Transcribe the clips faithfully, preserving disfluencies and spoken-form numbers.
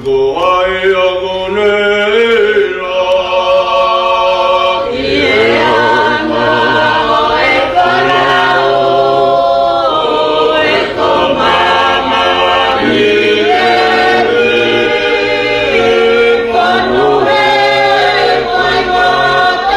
Ko hai ʻoku ne ʻilo ki he anga ʻo e fanau, ʻe ko māmani ʻe ʻi fonu he ko e ngata.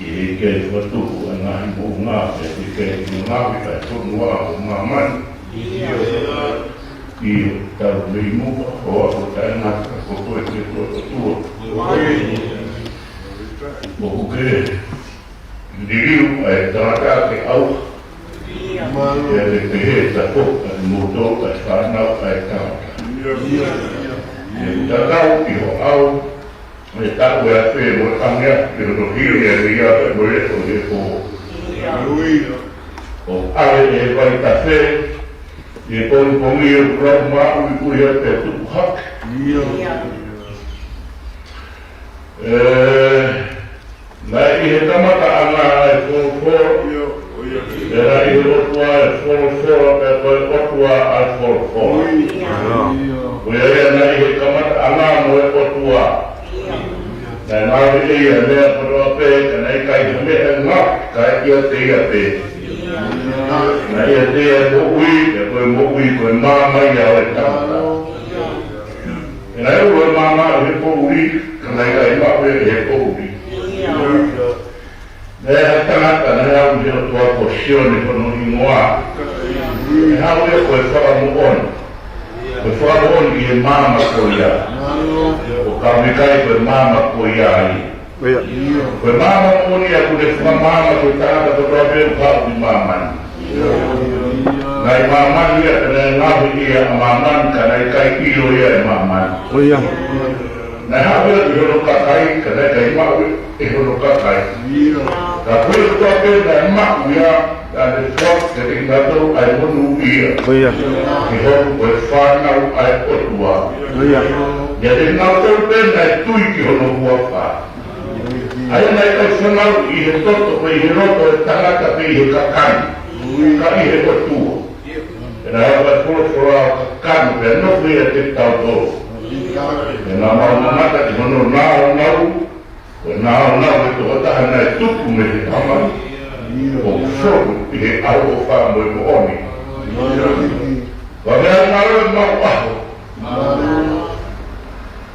Ki he ʻikai fakatupu ʻa e ngaahi moʻunga, pea ki he ʻikai ke ngāue ʻa e fonua ʻo māmani. ʻIo, tau mei muʻa, ʻo aʻu taʻengata, ko koe ke ko e ʻOtua. ʻOku ke liliu ʻa e tangata ke ʻauha. Pea ke pehē ʻe takoto ʻa kimoutolu ʻa e fānau ʻa e tangata. ʻE tatau ki ho ʻao, ʻe taʻu ʻe afe mo e ʻange ʻi hono hili ʻa e leʻo ʻo e pō. ʻO ʻave ʻe he vaitafe ʻi he pongipongi ʻoku lau maʻuiʻui atu pea tupu hake. ʻE, naʻe ʻi he kamataʻanga ʻa e folofola, pea naʻe ʻi he ʻOtua ʻa e folofola, pea ko e ʻOtua ʻa e folofola. Ko ia ia naʻe ʻi he kamataʻanga mo e ʻOtua. Naʻe ngaohi ʻe ia ʻa e meʻa kotoa pē, ka naʻe ʻikai ha meʻa ʻe ngaohi, ka ʻiate ia pē. Naʻe ʻiate ia ʻa e moʻui, pea ko e moʻui ko e maama ia ʻo e tangata. Pea naʻe ʻoua ʻe maama ʻi he poʻuli, ka naʻe ʻikai maʻu ia ʻi he poʻuli. Naʻe ʻi ai ha tangata naʻe aʻu ki he ʻOtua, ko Sione hono hingoa. Naʻe aʻu ia ko e fakamoʻoni. Ko e fakamoʻoni ki he maama ko ia. Ka ʻoku ʻikai ko e maama ko ia ai. ʻIo. Ko e maama moʻoni ia ʻoku ne fakamaama ki he tangata kotoa pē ʻoku haʻu ki māmani. Naʻe māmani ia, ka naʻe ngaohi ia ʻe māmani, ka naʻe ʻikai ʻilo ia ʻe māmani. ʻIo. Naʻe haʻu ia ki hono kakai, ka naʻe ʻikai maʻu ʻe hono kakai. Ka ko ia kotoa pē naʻe maʻu ia, naʻa ne foaki kiate kinautolu ʻa e monūʻia. ʻIo. Ke hoko ko e fānau ʻa e ʻOtua. ʻIo. ʻIate kinautolu pē naʻe tui ki hono huafa. ʻA ia naʻe ʻikai fanauʻi ʻi he toto pe ʻi he loto ʻo e tangata pe ʻi he kakano, ka ʻi he ʻOtua. Pea naʻe ʻi ai e folofola ʻo kakano pea nofo ʻiate kitautolu. Pea naʻa mau mamata ki hono nāunau, ko e nāunau ʻo e tokotaha naʻe tupu mei he ʻAmani, ʻo fonu ʻi he ʻaloʻofa mo e moʻoni. Pea meʻa mālō ʻemau ʻaho.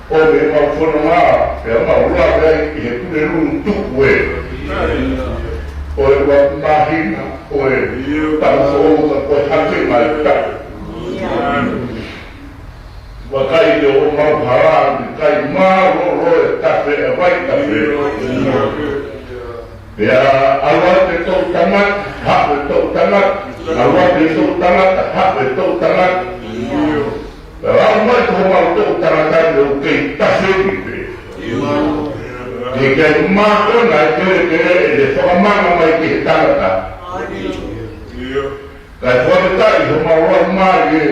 ʻO meʻa ʻemau fononga, pea mau lave ai ʻi he pulelulu tuku ē. ʻO e ua māhina, ʻo e taʻu foʻou ka ko e hake mai taʻu. Vakai ʻemau hala, ʻikai mālōlō e tafe, e vai tafe. Pea ʻalu atu e toʻu tangata, haʻu e toʻu tangata, ʻalu atu e toʻu tangata, haʻu e toʻu tangata. Pea ʻalu mai ko homau toʻu tangata ni ʻoku kei tafe ni pē. Ke kei mākona e kelekele ʻene fakamanga mai ki he tangata. Kae fakafetaʻi homau laumālie.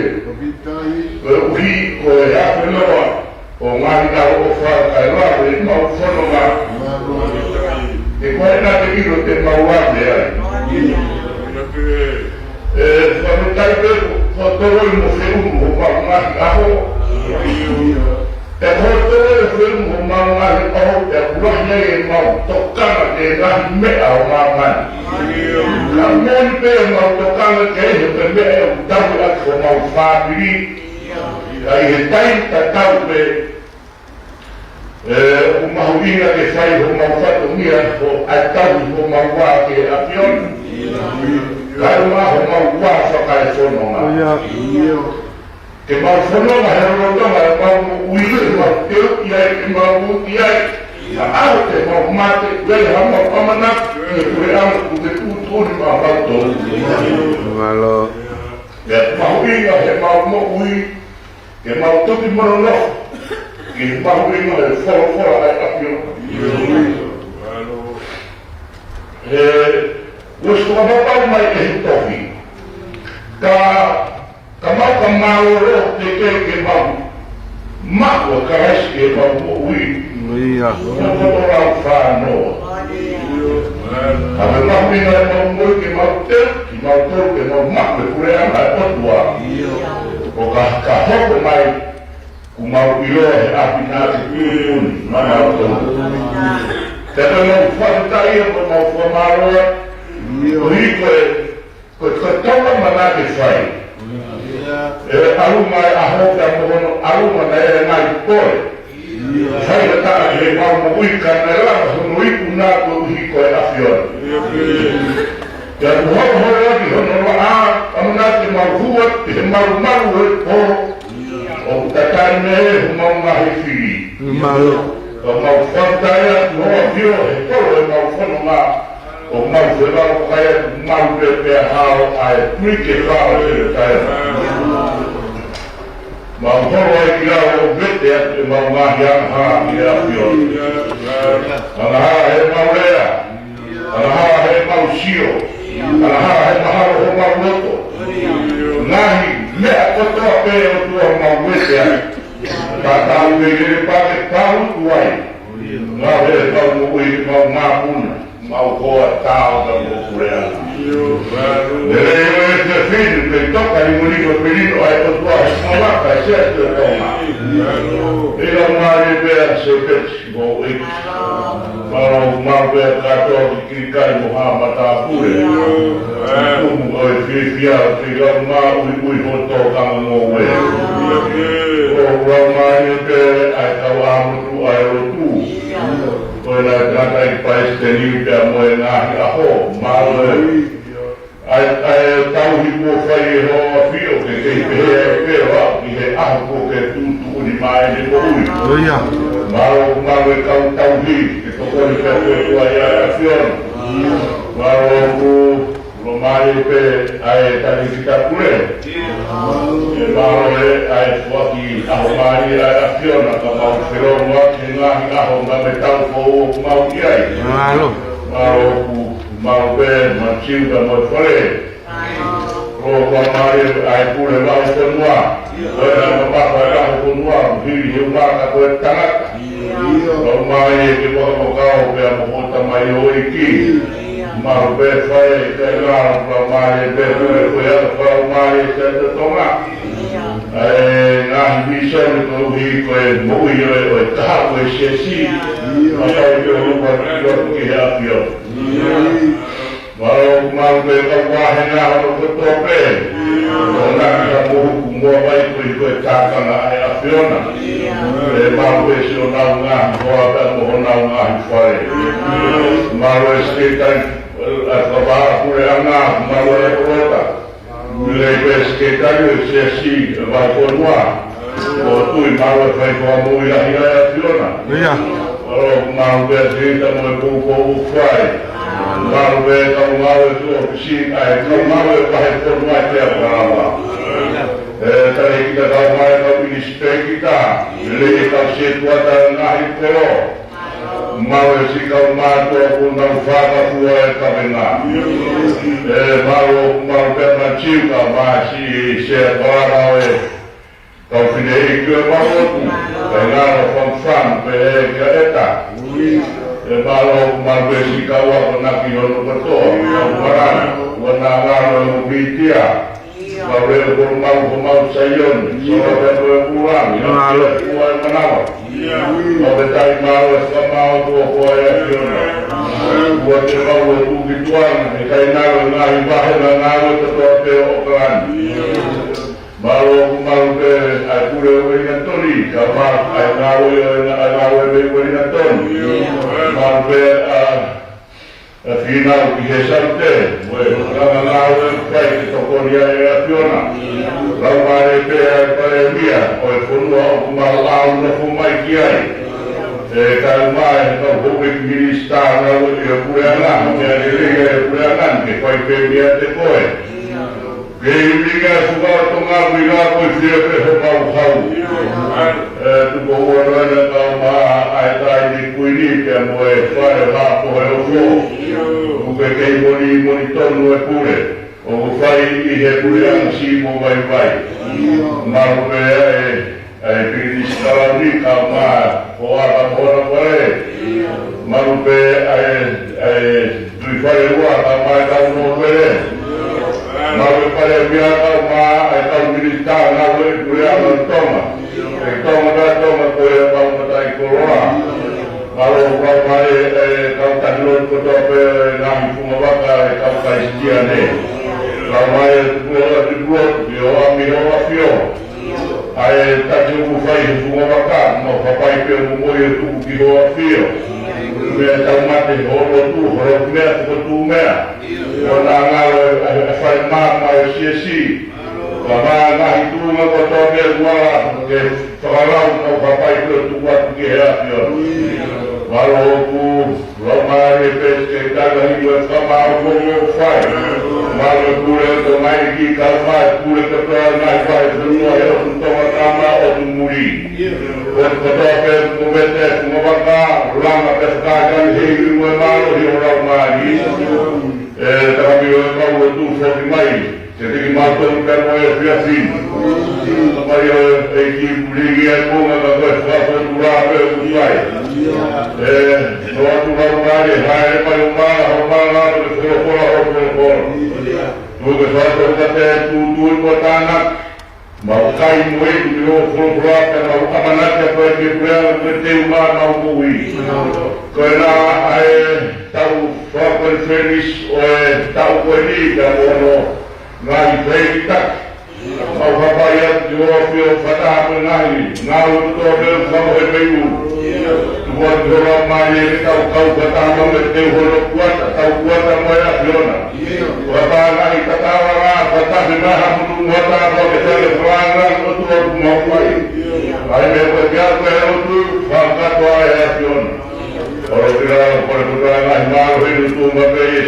Koeʻuhi ko e ʻapi noa ʻo e ngaahi ʻaloʻofa kae lava ʻemau fononga. He ko e naʻe ʻilo te mau lave ai. ʻE fakafetaʻi pē ko e toloi mo feʻunu homau ngaahi ʻaho. ʻE ko e toloi mo feʻunu homau ngaahi ʻaho, pea ʻoku lahi ai ʻemau tokanga ki he ngaahi meʻa ʻo māmani. Ka moʻoni pē ʻemau tokanga ki he meʻa ʻoku tauhi ʻaki homau fāmili. Ka ʻi he taimi tatau pē, ʻe, ʻoku mahuʻinga ke fai homau fatongia, ʻo ʻai tauhi homau vā ki he ʻAfiona. Kae ʻumaʻā homau vā fakaefononga. Ke mau fononga he lolotonga ʻemau moʻui, ke mau teuʻi ai, ke mau uti ai. Ka ʻaho te mau mate, ʻoku ʻi ai haʻamau ʻamanaki ki he puleʻanga kuo ke tuʻutuʻuni maʻamautolu. Mālō. Pea mahuʻinga heʻemau moʻui, ke mau tuki mo nonofo ki he mahuʻinga ʻo e folofola ʻa e ʻAfiona. ʻE, ʻosi fakapapau mai ʻe he tohi. Ka, ka mau ka mālōlō teʻeki ke mau maʻu ʻa Kalaisi ki heʻemau moʻui. ʻIo. Ko e lau fānoa. Ka ko e mahuʻinga ʻemau moʻui ke mau teu, ke mau teu, ke mau maʻu e puleʻanga ʻo e ʻOtua. ʻO ka, ka hoko mai, kuo mau ʻiloa he ʻapi naʻa ke tuʻutuʻuni maʻamautolu. Pea ko ʻemau fakafetaʻi ia, ko ʻemau fakamālō, koeʻuhi ko e, ko e, ko e taulama naʻa ke fai. ʻE ʻalu mai ʻaho pea mo hono ʻalu mai naʻe ngaahi pole. Fai ha taha he mau moʻui ka naʻe lava hono ipu na koeʻuhi ko e ʻAfiona. Pea kuo holoholo ʻaki hono laʻā, ʻamanaki ke mau hū atu he malumalu ʻo e pō, ʻo tataki mei ai homau ngaahi fili. Mālō. Ka mau fakafetaʻi atu ʻe ʻAfio he kolo ʻemau fononga, ʻo mau fekau kakai atu mau pē pea hao ʻa e tui ke fao e tae. Mau holo ai ki lau ʻo vete atu ʻemau ngaahi angahala ki he ʻAfiona. Angahala heʻemau lea, angahala heʻemau sio, angahala he mahalo homau loto. Ngaahi meʻa kotoa pē ʻOtua mau vete ai. Ka tau pē lele pake pau tuai. Ngāue ʻemau moʻui, mau māpuna, mau hoa tau ka mo puleʻanga. Lelei ʻo e fiefia pē toka i muri ko e melino ʻa e ʻOtua he malaka ʻi he ʻAfio Tonga. ʻI he laumālie pē ʻa Sepeti mo ʻEiki. Mālō, mālō pē kātoa ki Kilikai mo Haʻa Matāpule. Tumu ʻo e fiefia, ke lau mā uiui ho tōkanga mo ue. ʻO lau mā ia pē ʻa e kau ʻamotu ʻa e lotu. Ko e ngaahi tangataʻeiki palesiteni pea mo e ngaahi ʻaho. Mālō e ʻa e, ʻa e tauhi kuo fai ʻe Hoʻo ʻAfio ke kei pehē ai pē ʻo aʻu ki he ʻaho kuo ke tuʻutuʻuni mai ʻene moʻui. ʻIo. Mālō ʻoku mau e kau tauhi, ke tokoni pē ʻa e ʻAfiona. Mālō ʻoku lomai pē ʻa e talēkita pule. ʻE mālō e ʻa e foaki ʻaho mai ʻa e ʻAfiona, ka mau felōngoaki he ngaahi ʻaho ngaahi taʻu foʻou ʻoku mau ʻi ai. Mālō. Mālō ʻoku mau pē, Matiu pea mo e fale. Ko e lomai ʻa e pule vahefonua. Ko e ʻa e mapapa e vahefonua, hili he umaka ko e tangata. Lomai ʻe ke vakavakao pea mo hoʻo tamaioʻeiki. Mālō pē fai, kae ngalo lomai pē pule ko e ʻa e lomai ʻe ke totonga. ʻA e ngaahi vīsone koeʻuhi ko e moʻui ʻo e, ʻo e taha ko e siasi. Mālō pē ʻo lupa ki he ʻAfiona. Mālō ʻoku mau pē kau vāhenga hono kotoa pē. ʻO naki ha mohuku mo e vai ko e, ko e tākanga ʻa e ʻAfiona. ʻE mau pē siʻonau ngaahi hoa pea mo honau ngaahi fale. Mālō e sekelitali, ʻa e kau puleʻanga, mālō e kolota. Mālō pē sekelitali ʻo e siasi ʻa e vahefonua. Ko e tui mālō e fai ko e moʻui lahi ʻa e ʻAfiona. ʻIo. Mālō, mālō pē sekelitali mo e poupou ʻoku fai. Mālō pē kau ngāue ʻi he ʻōfisi, ʻa e kau ngāue vahefonua ʻi he ʻapaʻapa. ʻE talēkita kau mai kau ʻinisipēkita. Lele kau setuata ngaahi kolo. Mālō e siʻi kau mātuʻa kuo nau fakafua e kavenga. ʻE mālō, mālō pē Matiu kau mai siʻi sea palala ʻo e kau fineʻeiki ʻo e mālotu. ʻE ngalo fangfang pē ʻe kia ʻEta. ʻE mālō, mālō pē siʻi kau akonaki hono kotoa. Kau malanga, ua na ngalo e mo pītia. Mau leo ko mau ko mau Saione, sola pea ko e kulangi, mālō. Ua e manava. Mau pē tai mālō e whakamau ko ko e ʻAfiona. Ua te mau e kuki tuanga, ʻe kai ngalo ngaahi vahe na ngalo e katoa pē ʻo ʻOkalani. Mālō ʻoku mau pē ʻa e pule ʻo Uelingatoni, ka mau ʻa e ngalo ʻo e ngalo e pē Uelingatoni. Mau pē ʻa ʻa Fīnau ki he Saute, mo e ngaahi ngāue ʻoku fai ke tokoni ai e ʻAfiona. Laumālie pē ʻa e Palēmia ʻo e fonua ʻoku mau ʻalu nofo mai ki ai. ʻE kau mai he kau houʻeiki minisitā ngāue ʻi he puleʻanga, mo e meʻa lelei ʻa e puleʻanga, ke fai pē meiate koe. Ke ʻi ai ha fukatonga ʻi he ngaahi ko e fie pē homau hau. ʻE tuku ua noa na kau mai ʻa e taʻahine kuini pea mo e fale ha ko he ofo. Kuo ke kei moni moni tonu e pule. ʻOku fai ʻi he puleʻanga siʻi mo vaivai. Mālō pē ʻa e ʻa e Pilinisi Kalauni kau mai ko ʻAta Moana Pale. Mālō pē ʻa e, ʻa e Tuʻi Fale Ua kau mai kau Nōpele. Mālō pē Palēmia kau mai ʻa e kau minisitā ngāue ʻi he puleʻanga ʻo Tonga. ʻI Tonga pea Tonga ko e kau mataʻikoloa. Mālō kau mai e kau taki lotu kotoa pē ngaahi fungavaka e kau Kalisitiane. Kau mai e tupulotu, tupulotu, ʻio ʻami ho ʻAfio. ʻA e taki ʻoku fai he fungavaka, mau hapai pē mo moʻui ʻo tuku ki ho ʻAfio. Meʻa tau mate ho lotu, ho lotu meʻa, ho lotu meʻa. ʻO na ngalo e, e, e fai mā, mā e siasi. Ka mā ngaahi tuʻunga kotoa ke ua, ke fakalau mau hapai pē ʻo tuku atu ki he ʻAfio. Mālō ʻoku Laumālie pē ke tala i ua ka mau ko mo fai. Mālō pule ko mai ki kau mai pule kotoa mai fai fonua he ʻotu Tonga kama ʻotu muli. Ko kotoa pē ko mete ko mo vaka langa pē fakakai he i ua mālō hi o Laumālie. ʻE takami o e mau ʻotu foki mai. Ke tiki mātou pē mo e fiafin. Mai ʻo e ʻEiki puliki e konga ka ko e fakafotu rā pē ʻoku fai. ʻE, no atu Laumālie, haere mai ʻo mala, ʻo mala ʻo ke folofola, ʻo folofola. Tuku ke fakafotu ka te tūtui ko tāna. Mau kai mo e tu ki ho folofola, pea mau ʻamanaki ʻa koe ke puleʻanga, ko e teu mā mau moʻui. Ko e nā ʻa e tau fakakonifelenisi ʻo e tau ko eni, ka mo hono ngaahi fēkitaki. Mau hapai atu ki ho ʻAfio fakataha mo e ngaahi ngāue kotoa pē ʻoku fakamohe mei ʻulu. Tuku atu ho Laumālie ke tau kau fakataha mo e teu hono kuata, tau kuata mo e ʻAfiona. Fakataha ngaahi tatala, fakataha ngaahi hamutu, fakataha mo e tele fakanga, ʻOtua ʻoku mau fai. ʻAi meʻa ko e kia ko e ʻOtua, fakataha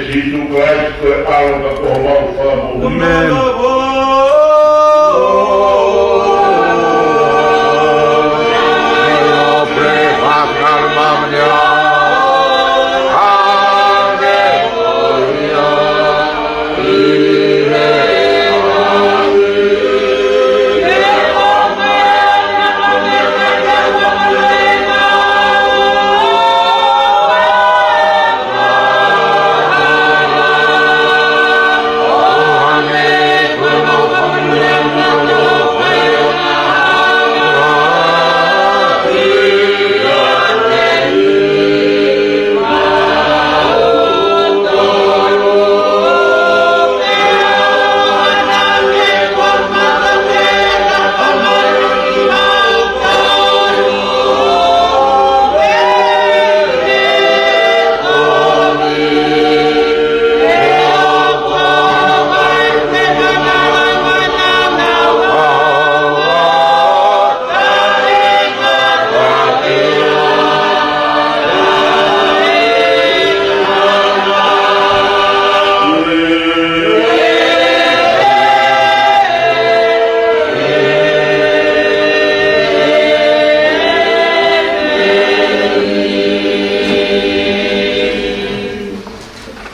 Sīsū Kalaisi ko e ʻAlo ka ko homau Fakamoʻui. ʻĒmeni. ʻĒmeni.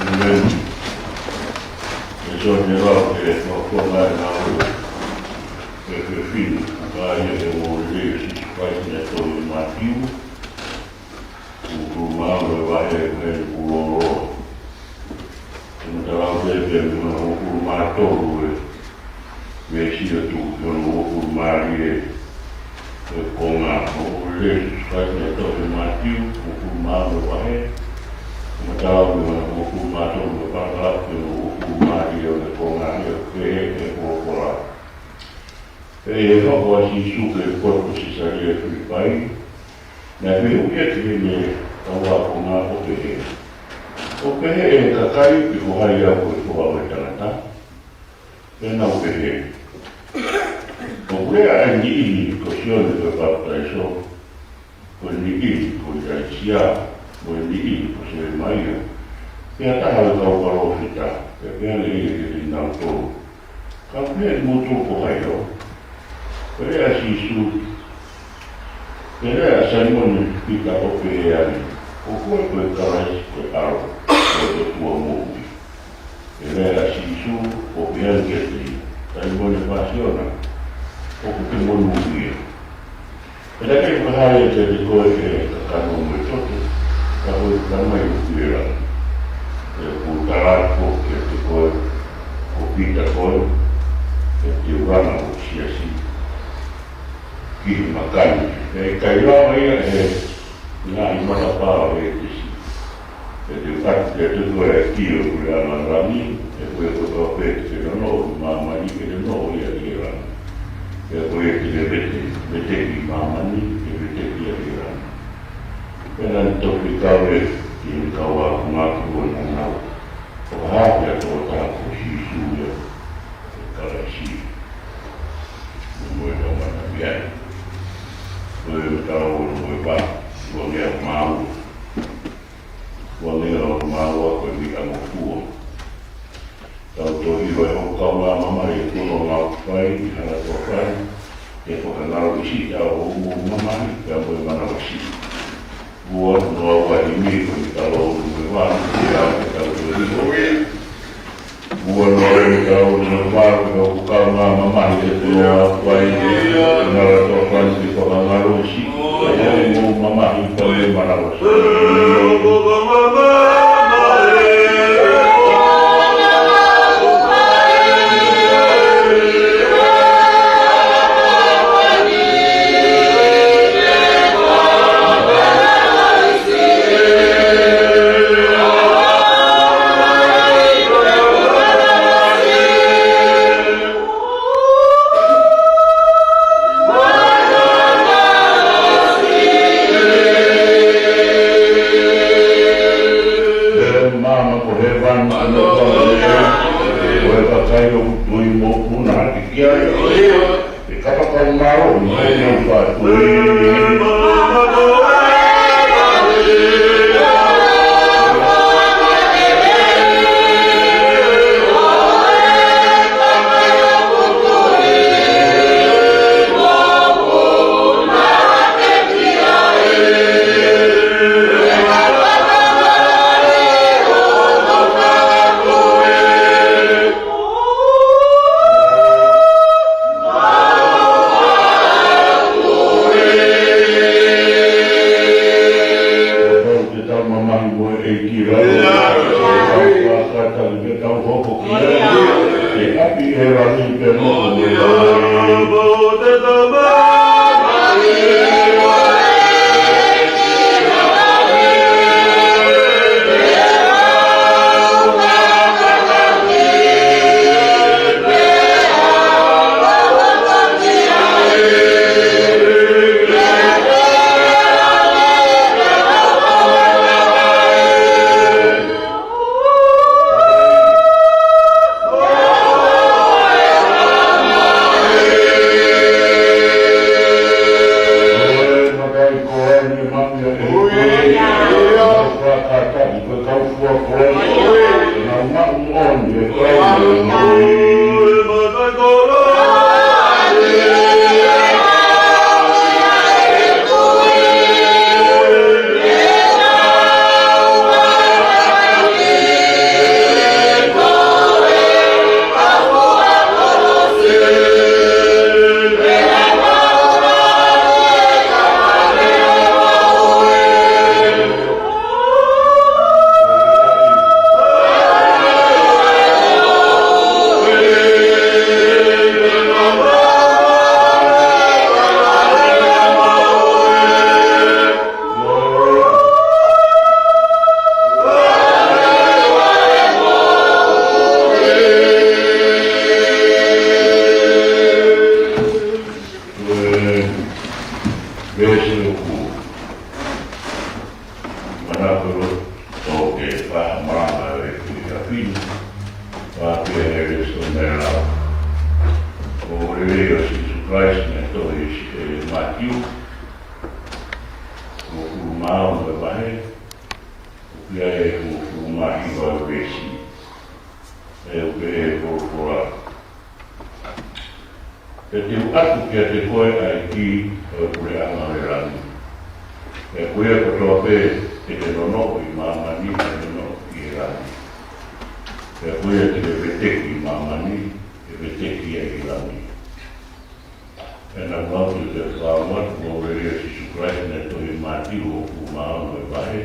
ʻE sio atu ʻa e lau ke fakahoko mai ʻa e ngāue fefine, ʻa ia ʻe ʻoua lelei ʻa Sīsū Kalaisi naʻe tohi ʻe Mātiu, uofulu mā ua ʻo e vahe, ʻa e vahe ʻoku lōloa. ʻE matalau pē pea mei he uofulu mā tolu ʻo e veesi ʻo tuku ki hono uofulu mā ua ʻo e konga. ʻOua lelei ʻa Sīsū Kalaisi naʻe tohi ʻe Mātiu, uofulu mā ua ʻo e vahe. ʻE matalau mei he uofulu mā tolu ʻo e parakalafi ki hono uofulu mā ua ʻo e konga, ʻoku pehē ʻe he folofola: Pea ʻi he hoko ʻa Sīsū ki he potu ko Sisalia Filipai, naʻe fehuʻi ʻe he kau ākonga ʻo pehē, ʻOku pehē ʻe he kakai pe ko hai au ko e Foha ʻo e Tangata? Pea nau pehē, ʻOku lea ʻa e niʻihi ko Sione ko e Papitaiso, ko e niʻihi ko ʻIlaisiā, mo e niʻihi ko Selemaia, pe ha taha ʻo e kau palōfita. Pea pehē ange ʻe ia kiate kinautolu, Ka ʻoku pehē ʻe kimoutolu ko hai au? Pea lea ʻa Sīsū, pea lea ʻa Saimone Pita ʻo pehē ange, Ko koe ko e Kalaisi, ko e ʻAlo ʻo e ʻOtua moʻui. Pea lea ʻa Sīsū ʻo pehē ange kiate ia, Saimone Pāsiona, ʻoku ke monūʻia. Pea naʻe ʻikai fakahā ia kiate koe ʻe he kakano mo e toto, ka ko e Tamai ʻoku ʻi he langi. Pea ʻoku ou tala atu foki kiate koe, ko Pita koe, pea te u langa hoku siasi ki he makani. Pea ʻe ʻikai lava ia ʻe he ngaahi matapā ʻo ʻĒtesi. Pea te u ʻatu kiate koe ʻa e kī ʻo e Puleʻanga ʻo e langi. He ko e kotoa pē te ke nonoʻo ʻi māmani, ʻe nonoʻo ia ʻi he langi. Pea ko ia te ke vete, veteki ʻi māmani, ʻe veteki ia ʻi he langi. Pea naʻa ne toki fekau ia ki he kau ākonga, ko ʻenau nau fakahā ʻa e tokotaha ko Sīsū ia ko e Kalaisi. Mo e tau mata mea. Ko e tau mo e pa, ua nea mau. Ua nea mau ko e mi amo kuo. Tau to i vai ho kau ngā mama e kuo ngā fai, i hana to fai. E ko ka ngā isi tau o mo mama i, ka mo e mana wasi. Ua noa ua i mi ko i tau o mo e wa, i au e tau to i. Ua noa ua i tau o mo e wa, ko ka ngā mama i e kuo ngā fai, i hana to fai, i ko ka ngā isi. Mo mama i ka mo e mana wasi. Māmani ko hēvani, ko e kakai ʻoku tui mo puna hake ki ai. Ke kapakau mālohi mo e fātui. Manako ʻo ke fakamalanga e Fili Fafine, ʻa e Lēsoni Māʻoniʻoni ʻo e Lelei ʻo Sīsū Kalaisi naʻe tohi ʻe Mātiu, hongofulu mā ono e vahe, ʻoku ʻi ai e hongofulu mā hiva e veesi. ʻOku pehē ʻe he folofola: Pea te u ʻatu kiate koe ʻa e kī ʻo e puleʻanga ʻo e langi. Pea ko ia kotoa pē te ke nonoʻo ʻi māmani ʻe nonoʻo ʻi he langi. Pea ko ia te ke veteki ʻi māmani ʻe veteki ia ʻi he langi. Pea naʻa ku lau ki he fakaongo atu ʻo e Lelei ʻo Sīsū Kalaisi naʻe tohi ʻe Mātiu, hongofulu mā ono e vahe,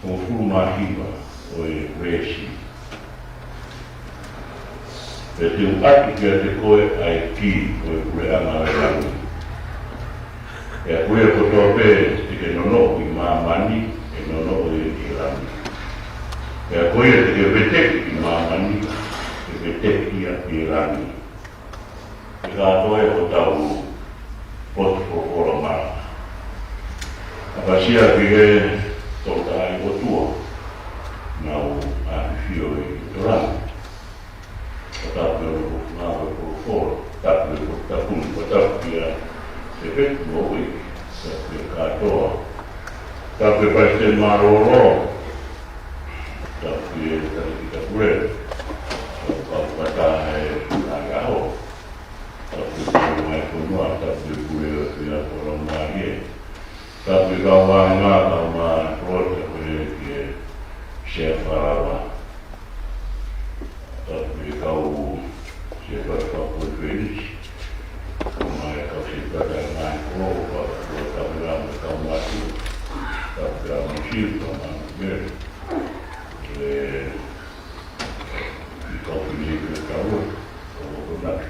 hongofulu mā hiva ʻo e veesi. Pea te u ʻatu kiate koe ʻa e kī ʻo e puleʻanga ʻo e langi. Pea ko ia kotoa pē te ke nonoʻo ʻi māmani ʻe nonoʻo ia ʻi he langi. Pea ko ia te ke veteki ʻi māmani ʻe veteki ia ʻi he langi. Ke kātoa e hotau potu folofola malanga. ʻApasia ki he Tolu Tahaʻi ʻOtua, naʻa ku ʻafio ʻi he langi. Ko tapu ki hono folofola, tapu ki he potu tapu ni, ko tapu kia Sēpeti mo Uike, tapu ki he kātoa, tapu ki he palesiteni mālōlō, tapu ki he talēkita pule, tapu ki he kau fakataha he ngaahi ʻaho. Tapu ki he pule ʻo e fonua, tapu ki he pule ʻo e fia kolo mālie. Tapu ki he kau vāhenga, kau mā kolo, tapu ki he sea falava. Tapu ki he kau sea falava ko e Felisi. Kau mā e kau sea falava ngaahi kolo, kau kolo tapu ki he kau mātuʻa. Tapu ki he kau mā siu, kau mā mele. E, ki he kau fefine ki he kau, kau konaki.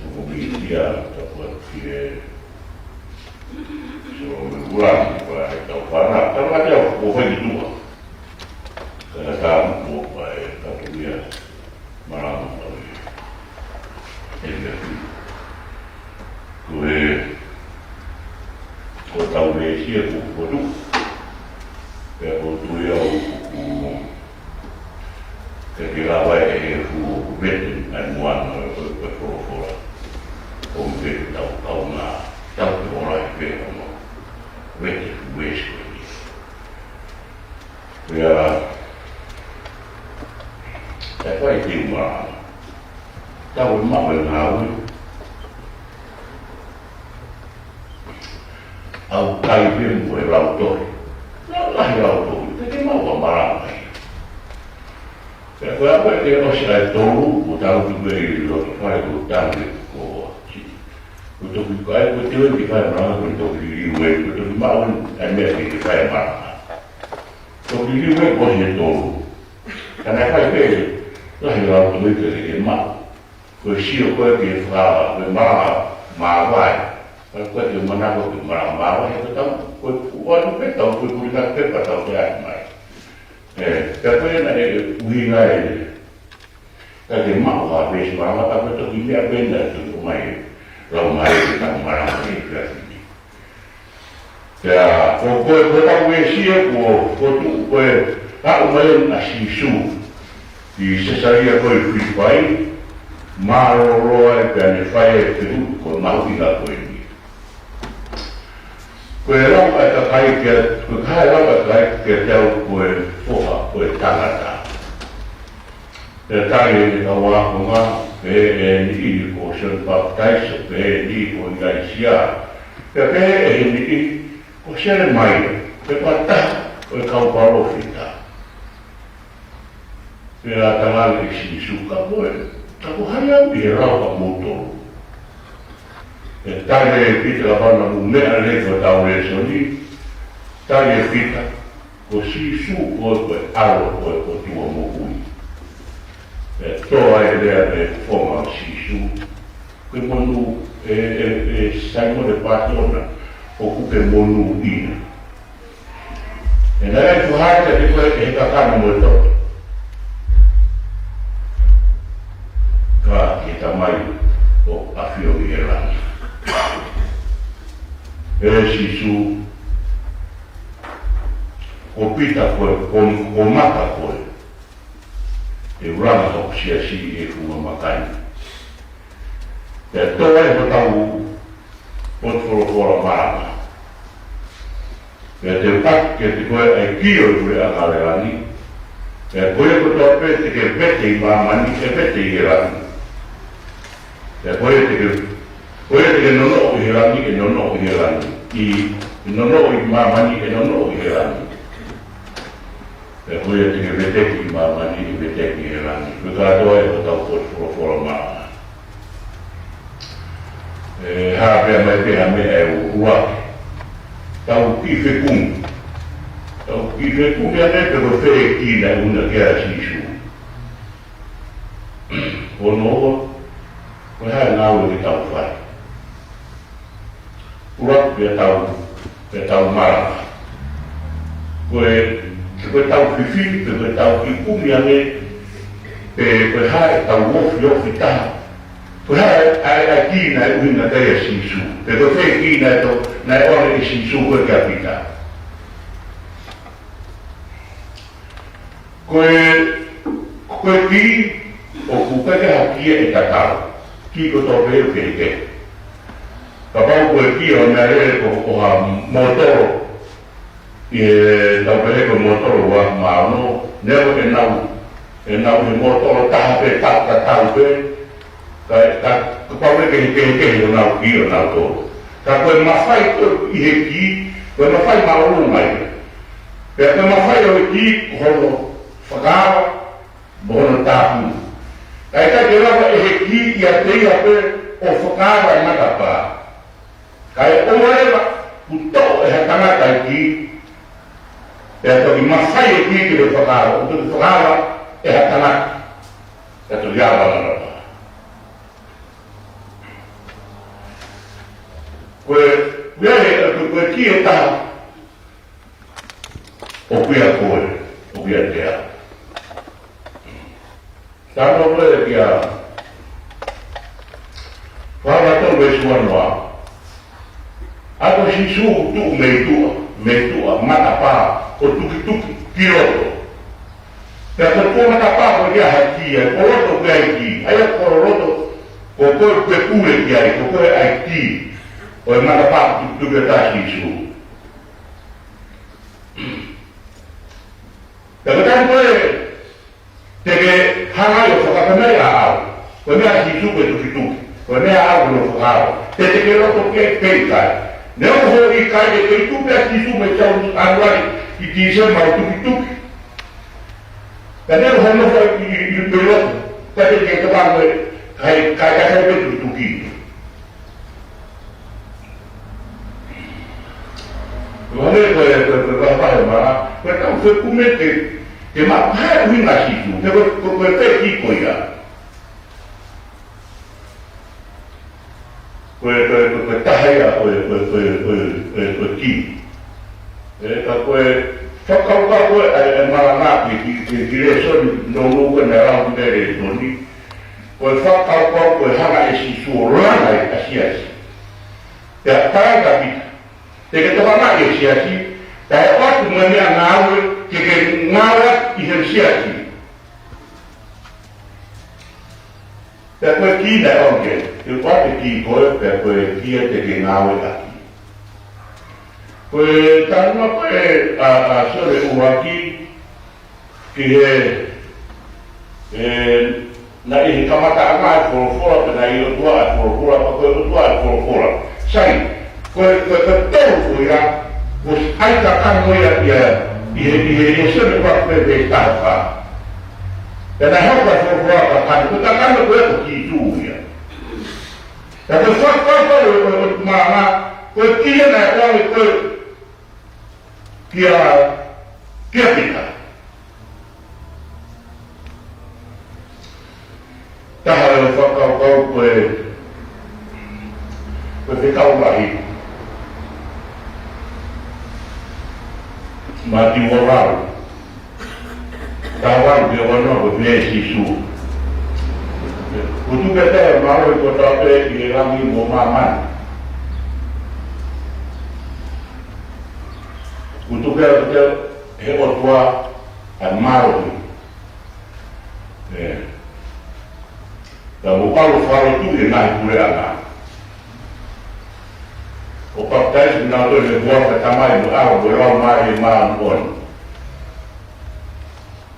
Ko e mītia, tapu atu ki he Solo me Kulani, ko e tau fana, tau ngata au, ko fai ki tuʻa. Ka ta mo fai ka tu ia, malama tau ia. E mea ki. Ko e, ko tau le sia ko ko tu. Pea ko tu ia ʻo ku Ke ke lava ʻe he fuʻu vete ʻa e moana ʻo e, ʻo e, ʻo e folofola. ʻO vete tau kaunga, tau ke ora i pē ʻo no. Vete fuʻu veesi ko eni. Pea, ʻe fai te uma. Tau ʻe maʻu e ngāue. ʻAukai pē mo e lautohi. Lahi lautohi, te ke maʻu ʻa malanga ia. Pea ko e ʻaho ʻe ke ʻosi ʻa e tolu, mo tau tu pē ʻi loto fale ko tau ke ko ʻosi. Ko toki kai, ko te ʻoi ke fai malanga, ko toki liliu ē, ko toki maʻu ʻa e meʻa ke ke fai malanga. Toki liliu ē ko ʻosi e tolu. Ka naʻe fai pē, lahi lautohi ke ke maʻu. Ko e sio ko ē ke fā, ko e malanga māvae. Ka ko e manako ke malanga māvae, ko tau, ko e ʻoatu pē tau, ko e kurika pē ka tau te ake mai. Ē, pea ko ena e ʻuhinga ē. Ka ke maʻu ha veesi malanga, ka ko e toki meʻa pē na, toki ʻomai, lau mai ke tau malanga ē, pea ki ni. Pea, ko, ko, ko e tau veesi ē, ko, ko tu, ko e, ka ʻomai ʻa Sīsū, ʻi Sesalia ko ē Filipai, mālōlō ai pea ne fai e fehuʻi ko e mahuʻinga ko eni. Ko e lau ʻa e kakai kia, ko e kakai lau ʻa e kakai kiate au ko e Foha ʻo e Tangata. Pea tali ʻe he kau ākonga, pehē ʻe he niʻihi ko Sione Papitaiso, pehē ʻe he niʻihi ko ʻIlaisiā, pea pehē ʻe he niʻihi ko Selemaia, pe ko ha taha ʻo e kau palōfita. Pea talaange ʻe Sīsū, Ka ko e, ka ko hai au ʻi he lau ʻamoutolu? Pea tali ʻe Pita, Kapau naʻa mou meʻa lelei ki hotau lēsoni, tali ʻe Pita, Ko Sīsū koe ko e ʻAlo ʻo e ʻOtua moʻui. Pea tō ai e lea mei he fofonga ʻo Sīsū, Ko e monū, ʻe, ʻe, ʻe Saimone Pātona, ʻoku ke monūʻia. ʻE naʻe fakahā kiate koe ʻe he kakano mo e toto, ka ki he Tamai ʻoku ʻafio ʻi he langi. ʻE Sīsū, ko Pita koe, ko, ko Mata koe, te u langa hoku siasi ʻi he funga maka ni. Pea tō ai hotau potu folofola malanga. Pea te u taki kiate koe ʻa e kī ʻo e puleʻanga ʻo e langi. Pea ko ia kotoa pē te ke vete ʻi māmani, ʻe vete ʻi he langi. Pea ko ia te ke, ko ia te ke nonoʻo ʻi he langi, ʻe nonoʻo ʻi he langi. ʻI, ʻe nonoʻo ʻi māmani, ʻe nonoʻo ʻi he langi. Pea ko ia te ke veteki ʻi māmani, ʻe veteki ʻi he langi. Ko e kātoa ʻa hotau potu folofola malanga. ʻE hā pea mai pē ha meʻa ʻe ua. Tau kiʻi fekumi. Tau kiʻi fekumi ange pe ko fē e kī naʻe ʻuhinga ki ai ʻa Sīsū. Ko hono ua, ko e hā e ngāue ke tau fai? ʻUluaki, pea tau, pea tau malanga. Ko e, ko ʻetau fifili, pe ko ʻetau kiʻi kumi ange, pe ko e hā ʻetau ofiofi taha. Ko e hā ʻa e, ʻa e kī naʻe ʻuhinga ki ai ʻa Sīsū. Pe ko fē e kī naʻe tō, naʻe ʻoange ʻe Sīsū ko ē kia Pita. Ko e, ko e kī, ʻoku ʻikai ke ʻi ai ha kī ʻe tatau. Kī kotoa pē ʻoku kehekehe. Kapau ko e kī ʻo e meʻalele ko, ko ha mōtolo, ʻi he tau pehē ko e mōtolo ua mā ono, neongo ʻenau, ʻenau ʻi he mōtolo taha pē, ta, tatau pē, ka, ka, kapau ʻe kehekehe honau kī ʻonautolu. Ka ko e mafai ko ē ʻi he kī, ko e mafai māʻolunga ia. Pea ko e mafai ʻo e kī, ko hono fakaava, mo hono tāpuni. Ka ʻikai ke lava ʻe he kī ʻiate ia pē ʻo fakaava e matapā. Kae ʻoua leva kuo toʻo ʻe ha tangata e kī, pea toki mafai e kī ke ne fakaava, ʻo toki fakaava ʻe ha tangata, pea toki ava e matapā. Ko e, ko e, ko e, ko e kī ʻe taha, ʻoku ʻiate koe, ʻoku ʻiate au. Talanoa ko ē kia Fakatātā veesi uanoa. ʻA ko Sīsū ʻoku tuʻu mei tuʻa, mei tuʻa matapā, ʻo tukituki ki loto. Pea ko tuʻa matapā ko ia ha kī, ʻa ia ko loto ko ia e kī, ʻa ia ko loto, ko koe ʻoku ke pule ki ai, ko koe ʻa e kī ʻo e matapā ʻoku tukituki ʻa Sīsū. Pea ko e taimi ko ē te ke hanga ai ʻo fakapamai ʻaʻau. Ko e meʻa ʻa Sīsū ko e tukituki. Ko e meʻa ʻaʻau ko hono fakaava. Te, te ke loto ki ai pe ʻikai. Neongo hoʻo ʻikai, ʻe kei tuʻu pē ʻa Sīsū mei he Saulu ʻAnuali ki Tīsema ʻo tukituki. Ka neongo hoʻo nofo ʻi, ʻi, ʻi, ʻi loto, ka te ke tokanga ai, kai, kai, kai, kai, tukituki. Ko e hangē ko e, ko e, ko e vahevahe malanga, ko ʻetau fekumi ke, ke maʻu ha ʻuhinga ʻa Sīsū, pe ko e, ko e, ko e fē e kī ko ia. Ko e, ko e, ko e, ko e taha ia ʻo e, ʻo e, ʻo e, ʻo e, ʻo e, ʻo e kī. ʻE, ka ko e fakakaukau ko ē ʻa e, ʻa e malanga ki, ki, ki, ki he lēsoni nounou ko ē naʻe lau ki he lēsoni. Ko e fakakaukau ko e hanga ʻe Sīsū ʻo langa e siasi. Pea tala ʻe Pita, te ke tokanga ki he siasi, kae ʻoatu mo e meʻangāue ke ke ngāue ʻi he siasi. Pea ko e kī naʻe ʻoange, ke ʻoatu e kī ko ē, pea ko e kī ia te ke ngāue ʻaki. Ko e talanoa ko ē ʻa, ʻa Sione ʻuluaki ki he, ē, naʻe ʻi he kamataʻanga ʻa e folofola, pea naʻe ʻi he ʻOtua ʻa e folofola, pea ko e ʻOtua ʻa e folofola. Sai, ko e, ko e, ko e tolu ko ia, ʻoku ʻi ai e kakano ia, ia, ʻi he, ʻi he, ʻi he Sione ʻuluaki pē veesi taha fā. Pea naʻe hoko ʻa e folofola ko e kakano, ko e kakano ko ē ko Sīsū ia. Pea ko e fakakaukau ʻo, ʻo, ʻo e malanga, ko e kī naʻe ʻoange ko ē kia, kia Pita. Taha e fakakaukau ko e, ko e fekau lahi. Mātiu ua valu. Taha valu ki he ua noa, ko e pehē ʻe Sīsū: Kuo tuku kiate au e mālohi kotoa pē ʻi he langi mo māmani. Kuo tuku kiate au ʻe he ʻOtua ʻa e mālohi. Ē. Pea mou ʻalu ʻo fakalotuʻi ʻa e ngaahi puleʻanga, ʻo papitaiso kinautolu ʻi he huafa ʻo e Tamai mo e ʻAlo mo e Laumālie Māʻoniʻoni.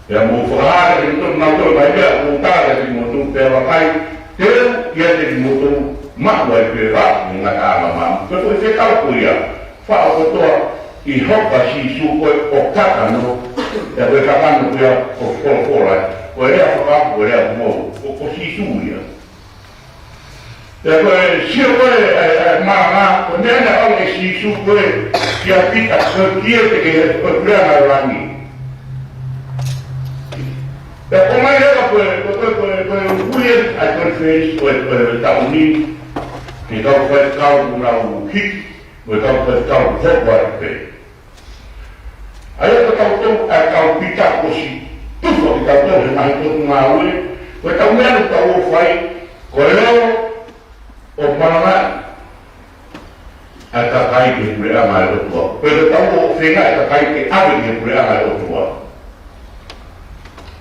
Pea mou fakahā kiate kinautolu ʻa e ngaahi meʻa kuo u tala kiate kimoutolu, pea vakai, te u ʻiate kimoutolu maʻu ai pē ʻo aʻu ki he ngataʻanga māʻoniʻoni. Ko e fekau ko ia. Faʻa kotoa ʻi he hoko ʻa Sīsū ko e ʻo kakano, ʻa ia ko e kakano ko ia ʻoku folofola, ko e lea fakaako, ko e lea kuo, ko, ko Sīsū ia. Pea ko e sio ko ē ʻa e, ʻa e malanga, ko e meʻa naʻe ʻoange ʻe Sīsū ko ē kia Pita, ko e kī ē ki he, ko e puleʻanga ʻo langi. Pea ko e meʻa ia ko e, ko e, ko e, ko e, ko e ui ʻa e konifelenisi ko ē, ko e taʻu ni, ki he kau faifekau ʻoku nau hiki, mo e kau faifekau hoko atu pē. ʻA ia ko tautolu ʻa e kau Pita, kuo ʻosi tufa kitautolu he ngaahi Potungāue, ko ʻetau meʻa ʻoku tau ō ʻo fai, ko e ō ʻo malangaʻi ʻa e kakai ki he puleʻanga ʻo e ʻOtua. Ko ʻetau ō ʻo feinga ʻa e kakai ke ʻave ki he puleʻanga ʻo e ʻOtua.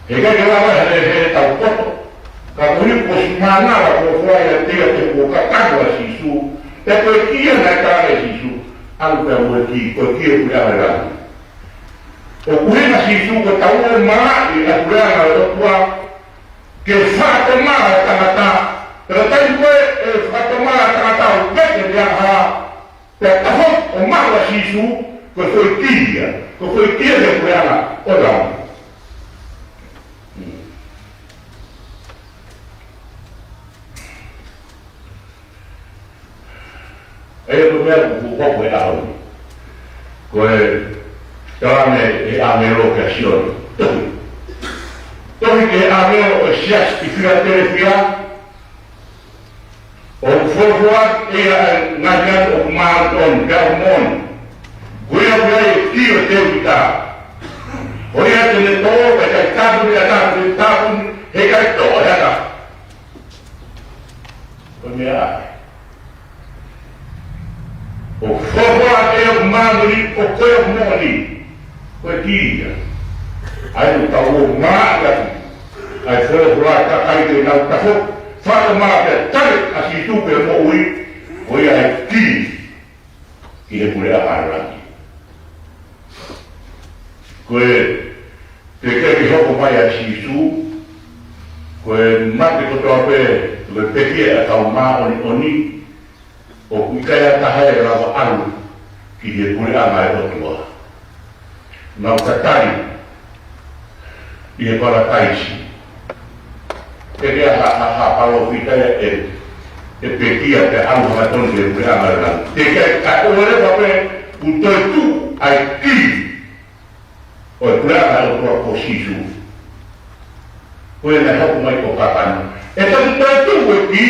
Heʻikai ke lava he, he tau poto. Ka ko e ʻuhi kuo ʻosi mānava ko e folofola ʻiate ia he kuo kakano ʻa Sīsū. Pea ko e kī ia naʻe tala ʻe Sīsū, ʻalu pea mo e kī, ko e kī ʻo e puleʻanga ʻo langi. ʻOku ʻuhinga ʻa Sīsū ko ʻetau ō ʻo malangaʻi ʻa e puleʻanga ʻo e ʻOtua, ke fakatomala e tangata. Pea taimi ko ē ʻe fakatomala e tangata ʻo vete e angahala, pea tafoki ʻo maʻu ʻa Sīsū, ko e foʻi kī ia, ko e foʻi kī ia ki he puleʻanga ʻo langi. ʻA ia ko e meʻa ʻoku hoko he ʻaho ni. Ko e tala ʻe he ʻāngelo kia Sione. Tohi. Tohi ki he ʻāngelo ʻo e siasi ʻi Filatelefia. ʻOku folofola ʻe ia ʻa e ngaahi meʻa ʻoku māʻoniʻoni, pea ʻoku moʻoni. Ko ia ʻoku ʻi ai e kī ʻo Tēvita. Ko ia te ne toʻo, pea ʻe ʻikai tāpuni, ʻe tāpuni, ʻe tāpuni, heʻikai toʻo ʻe ha taha. Ko e meʻa ʻa e. ʻOku folofola ʻe ia ʻoku māʻoniʻoni, ʻoku moʻoni. Ko e kī ia. ʻA ia ʻoku tau ō ʻo malangaʻi ʻaki ʻa e folofola ʻa e kakai ke nau tafoki, fakatomala pea tali ʻa Sīsū pea moʻui, ko ia e kī ki he puleʻanga ʻo langi. Ko e, teʻeki ke hoko mai ʻa Sīsū, ko e mate kotoa pē, ko e pekia ʻa e kau māʻoniʻoni, ʻoku ʻikai ha taha ʻe lava ʻalu ki he puleʻanga ʻo e ʻOtua. Nau tatali ʻi he palataisi. Teʻeki ha, ha, ha palōfita ia ʻe, ʻe pekia pea ʻalu hangatonu ki he puleʻanga ʻo langi. Teʻeki ai, ka ʻoua leva pē ʻoku toetuʻu ʻa e kī ʻo e puleʻanga ʻo e ʻOtua ko Sīsū. Ko ia naʻe hoko mai ko e kakano. ʻE toki toetuʻu e kī,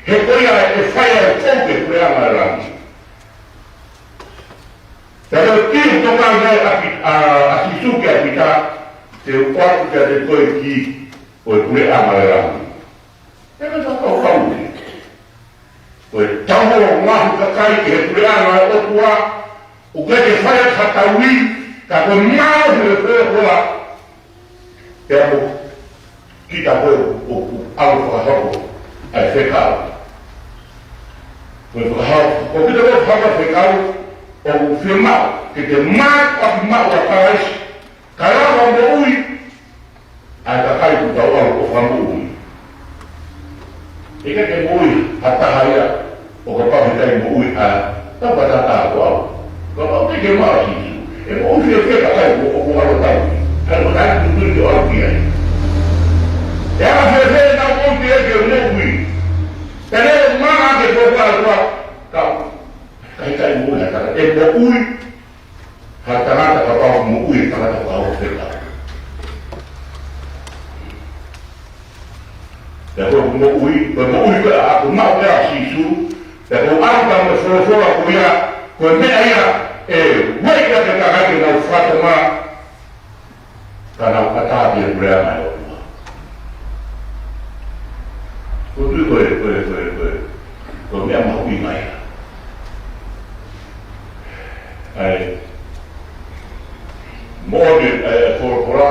he ko ia ʻe fai ʻa e fou ki he puleʻanga ʻo langi. Ka ko e kī ʻoku tokanga ai ʻa Pi-, ʻa, ʻa Sīsū kia Pita, te u ʻoatu kiate koe e kī ʻo e puleʻanga ʻo langi. Pea ka tau kau kau ni. Ko ʻetau ō ʻo ngaohi kakai ki he puleʻanga ʻo e ʻOtua, ʻoku ʻikai ke fai ʻaki ha tauhi, ka ko e mālohi ʻo e folofola. Pea mo kita ko ē ʻoku, ʻoku ʻalu ʻo fakahoko ʻa e fekau. Ko e fakahoko, ko kita ko ē ʻoku fakahoko e fekau, ʻOku fiemaʻu ke te maʻu ʻa e maʻu ʻa Kalaisi, kae lava moʻui ʻa e kakai kuo tau ʻalu ʻo fakamoʻui. ʻIkai ke moʻui ha taha ia ʻo kapau heʻikai moʻui ʻa e tangata kotoa. Kapau te ke maʻu ʻa Sīsū, ʻe moʻui fēfē e kakai ʻoku ʻalu ʻo tauhi? ʻA e kakai ʻoku tui ke ʻalu ki ai, ʻe ala fēfē ʻenau moʻui ke moʻui? Pea ne maʻu ke tō pā tua kau. ʻIkai ke moʻui ha taha, ʻe moʻui ha tangata kapau ʻe moʻui e tangata ʻoku ʻalu ʻo fekau. Pea ko e moʻui, ko e moʻui ko ē ʻoku maʻu ʻe Sīsū, pea ko e ʻalu pea mo e folofola ko ia, ko e meʻa ia ʻe ueʻi ʻaki e kakai ke nau fakatomala, ka nau ʻatā ki he puleʻanga ʻo e ʻOtua. Ko e tui ko e, ko e, ko e, ko e, ko e meʻa mahuʻinga ia. ʻA e moʻoni ʻa e folofola,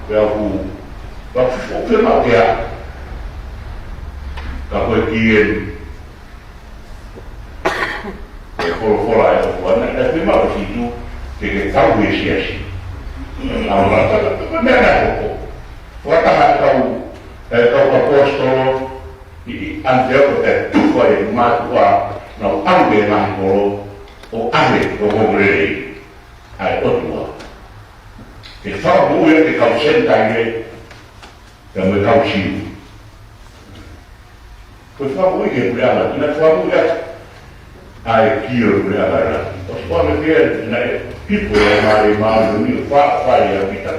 pea ʻoku, pea ʻoku fiemaʻu ke ʻa, ka ko e kiʻi eni, e folofola ʻa e ʻOtua, naʻe fiemaʻu ʻe Sīsū ke ke tauhi e siasi. ʻA e ʻOtua, meʻa naʻe hoko. Fakataha e kau, e kau ʻaposetolo ʻi ʻAniteoke, pea tuku ai e mātuʻa, nau ʻalu ki he ngaahi kolo ʻo ʻave ʻo ongoongolelei ʻa e ʻOtua, ke fakamoʻui ʻa e kau Senitaile pea mo e kau Siu. Ko e fakamoʻui ki he puleʻanga, ʻi he fakamoʻui ʻa e kī ʻo e puleʻanga ʻa e ʻOtua. ʻOsi pea mo e kī naʻe hifo ʻa e mali, mali ʻo ni ʻo fa-, fai ʻa Pita.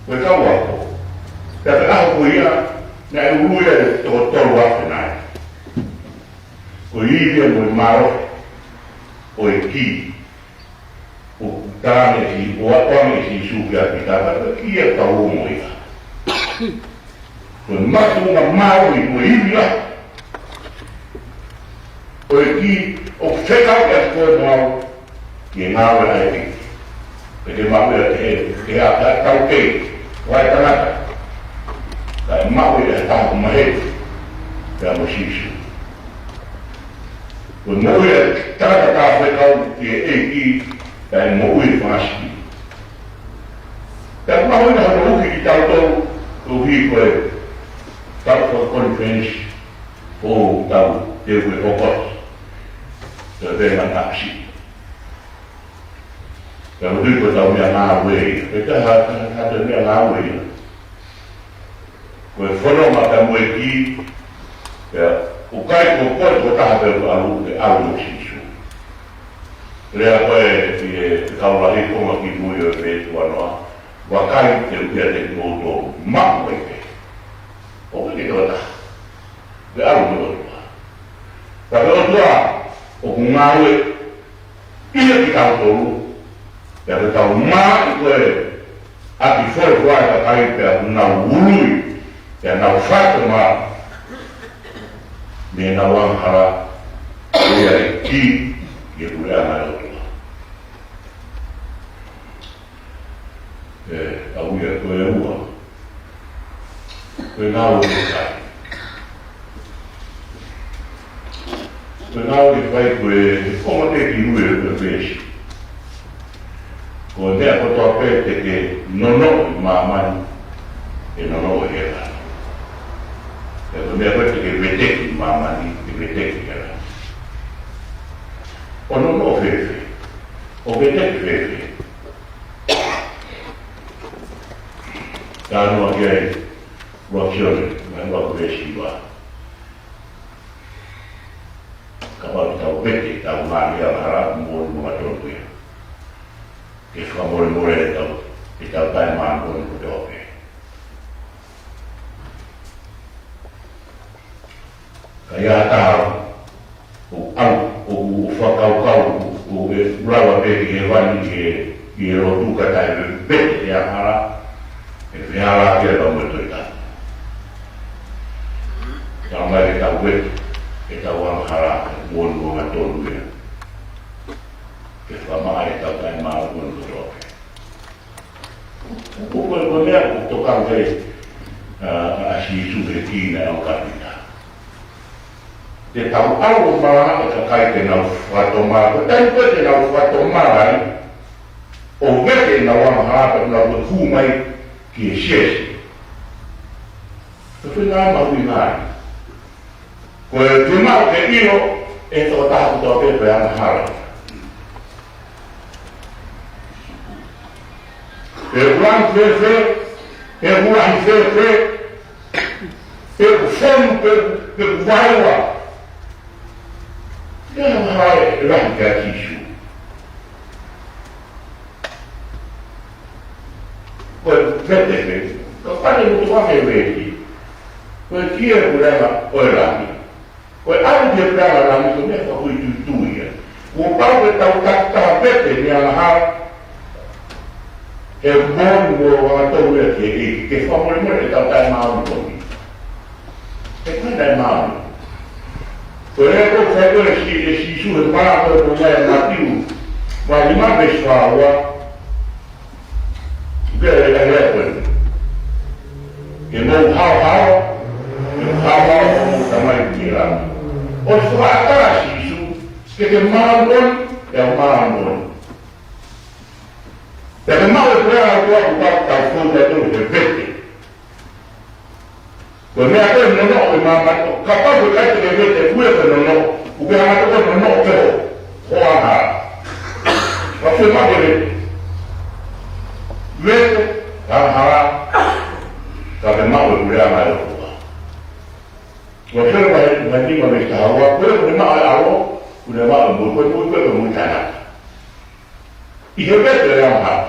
Ko e kau ako. Pea ko e ʻaho ko ia, naʻe ului ʻa e toko tolu afe nai. Ko e ivi ia mo e mālohi ʻo e kī ʻoku tala mai ʻe Sī-, ʻoku ʻoange ʻe Sīsū kia Pita, ka ko e kī ia ʻoku tau ongoʻi. Ko e makatuʻunga mālohi mo e ivi lahi ʻo e kī ʻoku fekau ʻaki koe mo au ki he ngāue ʻa e ʻEiki. Pea ke maʻu ia ke, ke ʻa, ʻa e taukei, ʻa e tangata. Kae maʻu ia ʻe he taha ʻoku maheni pea mo Sīsū. Ko e moʻui ʻa e tangata fekau ki he ʻEiki, kae moʻui fanga sipi. Pea ʻoku mahuʻinga hono uki kitautolu, koeʻuhi ko e tau ko e conference, ko e tau te ue hokot, te venga naksi. Pea ʻoku tui ko e tau meʻangāue ia. Pea ka ha, ha, ha tau meʻangāue ia. Ko e fononga pea mo e kī, pea ʻoku ʻikai ko koe kotoa pē ʻoku ʻalu, ʻe ʻalu mo Sīsū. Lea ko ē ʻi he Fekau Lahi konga kimui ʻo e veesi uanoa, vakai te u ʻiate kimoutolu maʻu ai pē. ʻOku ʻikai ke ʻi ai ha taha ʻe ʻalu mo e ʻOtua. Ka ko e ʻOtua ʻoku ngāue ʻiate kitautolu, pea ko ʻetau maʻu ko ē ʻa e folofola ʻa e kakai pea ʻoku nau ului, pea nau fakatomala mei heʻenau angahala, ʻa ia ʻe kī ki he puleʻanga ʻo e ʻOtua. ʻE, ʻa ia ko e ua. Ko e ngāue ʻa e kakai. Ko e ngāue ʻa e kakai ko e, ʻoku ʻomai ki mui ʻe he veesi. Ko e meʻa kotoa pē te ke nonoʻo ʻi māmani, ʻe nonoʻo ʻi hēvani. Pea ko e meʻa kotoa te ke veteki ʻi māmani, ʻe veteki ʻi hēvani. ʻO nonoʻo fēfē? ʻO veteki fēfē? Talanoa ki ai ʻa Sione, vahe ua veesi hiva. Kapau te tau vete ʻetau ngaahi angahala, moʻoni mo e angatonu ia. Ke fakamolemole ʻetau, ʻetau taʻemoʻoni kotoa pē. Ka ʻi ai ha taha ʻoku ʻalu, ʻoku fakakaukau, ʻoku ʻe lava pē ki hēvani ʻi he, ʻi he lotu ka taʻe vete ʻene angahala, ʻe fehālaaki ia mo e Tohi Tapu. Tau mai ke tau vete ʻetau angahala, moʻoni mo e angatonu ia. Ke fakamaʻa ʻetau taʻemoʻoni kotoa pē. Ko e, ko e, ko e meʻa ʻoku tokanga ki ai ʻa, ʻa Sīsū he kī naʻe ʻoange kia Pita. Te tau ʻalu ʻo malanga e kakai ke nau fakatomala. Ko e taimi ko ē te nau fakatomala ai, ʻo vete ʻenau angahala pea nau hū mai ki he siasi. Ko e feinga mahuʻinga ia. Ko e feinga ke ʻilo ʻe he tokotaha kotoa pē pe angahala. Pe ʻoku lahi fēfē, pe ʻoku lahi fēfē, pe ʻoku fonu, pe, pe ʻoku vaeua. Ko e angahala ʻe lahi kia Sīsū. Ko e vete pē, ko e pane mutu ake vete. Ko e kia ʻoku leva ʻo e langi. Ko e ʻalu ki he puleʻanga langi ko e meʻa fakafoʻituitui ia. Kuo pau ke tau takitaha vete mei he angahala. He moʻoni mo e angatonu ia ki he ʻEiki, ke fakamolemole ʻetau taʻemāʻoniʻoni. He ko e taʻemāʻoniʻoni. Ko e lea ko ē ʻoku fai ko ē ʻe Sī-, ʻe Sīsū he malanga ko ē ʻoku ʻi ai ʻa Mātiu, vahe nima veesi fā ua. Pea ʻe lea ko eni. Ke mou haohaoa, ke mou haohaoa ko homou Tamai ʻoku ʻi he langi. ʻOsi fakaʻatā ʻe Sīsū, ke ke māʻoniʻoni, pea māʻoniʻoni. Pea ke maʻu e puleʻanga ʻo e ʻOtua kuo pau ke tau fou tautolu he vete. Ko e meʻa ko ē nonoʻo ʻi māmani, kapau ʻoku ʻikai te ke vete, ʻoku ʻikai ke nonoʻo, ʻoku ke hanga ʻo nonoʻo pē ho, ho angahala. Ka ke maʻu e vete. Vete, angahala, ka ke maʻu e puleʻanga ʻo e ʻOtua. Ko e fele vahe, vahe nima veesi taha ua, ko e, ko e maʻu e ʻAlo, ko e maʻu e moʻui, ko e moʻui, ko e moʻui taʻengata. ʻI he vete e angahala.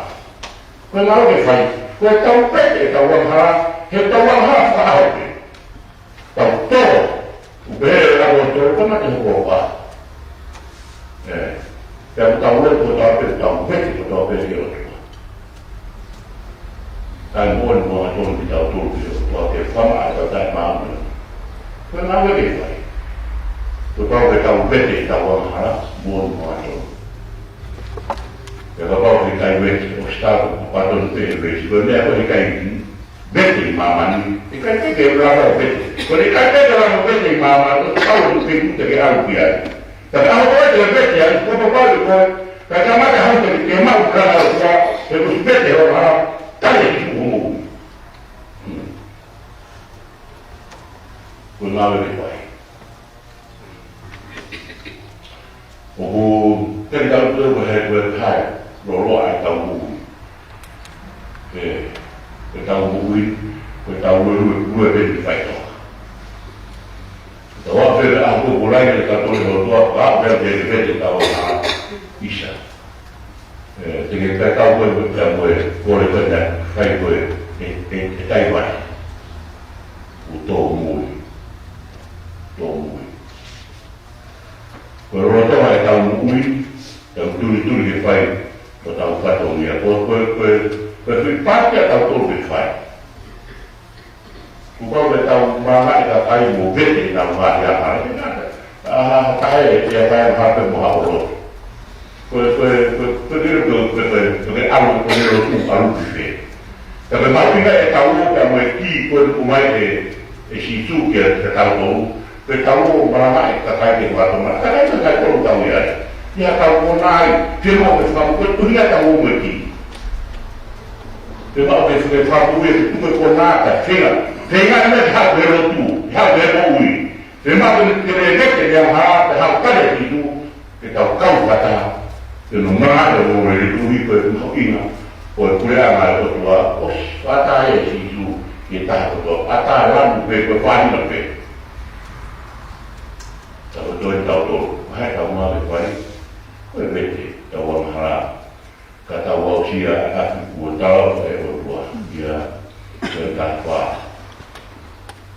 Ko e ngāue ke fai. Ko ʻetau vete ʻetau angahala, he ʻetau angahala fakaʻaho pē. Tau tō, ʻoku pehē ʻe he ʻAposetolo, ko e mate hokohoko. ʻĒ. Pea ʻoku tau lotu kotoa pē, tau vete kotoa pē ki he ʻOtua. Kae moʻoni mo angatonu kitautolu ki he ʻOtua ke fakamaʻa ʻetau taʻemāʻoniʻoni. Ko e ngāue ke fai. Kuo pau ke tau vete ʻetau angahala, moʻoni mo angatonu. Pea kapau ʻoku ʻikai vete, ʻosi tau ko patoni pē he veesi. Ko e meʻa ko ē ʻikai vete ʻi māmani, ʻikai pē ke lava ʻo vete. Ko e ʻikai pē ke lava ʻo vete ʻi māmani, ʻoku tau ʻi he vete ke ʻalu ki ai. Ka ke ʻalu ko ē ke vete ai, ko e pau ko ē, ka kamata hau ke, ke maʻu ka ʻalu ki ai, he kuo ʻosi vete ho angahala, tali e kiʻi moʻui. Hmm. Ko e ngāue ke fai. ʻOku teki tau teu ko he ko e kai, loloa ʻetau moʻui. ʻE, ko ʻetau moʻui, ko ʻetau lue, lue, lue pē ki faitoka. Tau ʻave pē ʻa ko ko lai e ka tole ho toa, ka ʻave pē ke vete ʻetau ha isa. ʻE, te ke kai kau koe, koe pea mo e, kole koe na, kai koe, ʻe, ʻe, ʻe kai vai. ʻO tō moʻui. Tō moʻui. Ko e lolotonga ʻetau moʻui, tau tulituli ke fai, ko ʻetau fatongia. Ko, ko, ko, ko e fai pātia ʻetau tolu ke fai. Kuo pau ke tau malanga e kakai mo vete ʻenau ngaahi angahala. ʻA, ha, ha, taha e, e, taha e, ha, pe mo ha ʻolo. Ko, ko, ko, ko, ko, ko, ko, ko, ko, ʻalu, ko, ko, ko, ʻalu ki fē. Ka ko e mahuʻinga ʻetau ō pea mo e kī ko ē ʻoku ʻomai ʻe, ʻe Sīsū kia, kia tautolu. Ke tau ō ʻo malanga e kakai ke fakatomala. Kakai ke fakatomala tau ia. Ia tau konā ai. Ke mo ke fakamoʻui, ko e ʻuhinga tau ō mo e kī. Ke maʻu ke, ke fakamoʻui, ke tuku e konā ka feinga. Feinga ʻene ke haʻu he lotu, haʻu he moʻui. Ke maʻu ke, ke leleke ke angahala, ke haʻu kale ki tuʻa, ke tau kau fakataha. Ke nau manatu mo e lelei tuʻi ko e mahuʻinga, ko e puleʻanga ʻo e ʻOtua, ʻosi fakataha ʻe Sīsū, ke taha kotoa, ʻatā e lanu pē, ko e fānina pē. Ka ko e toe tautolu, ʻa e tau ngāue fai, ko e vete, tau angahala. Ka tau aʻusia ʻa e ʻapi kuo tala ʻe he ʻOtua ia, ko e taha fā.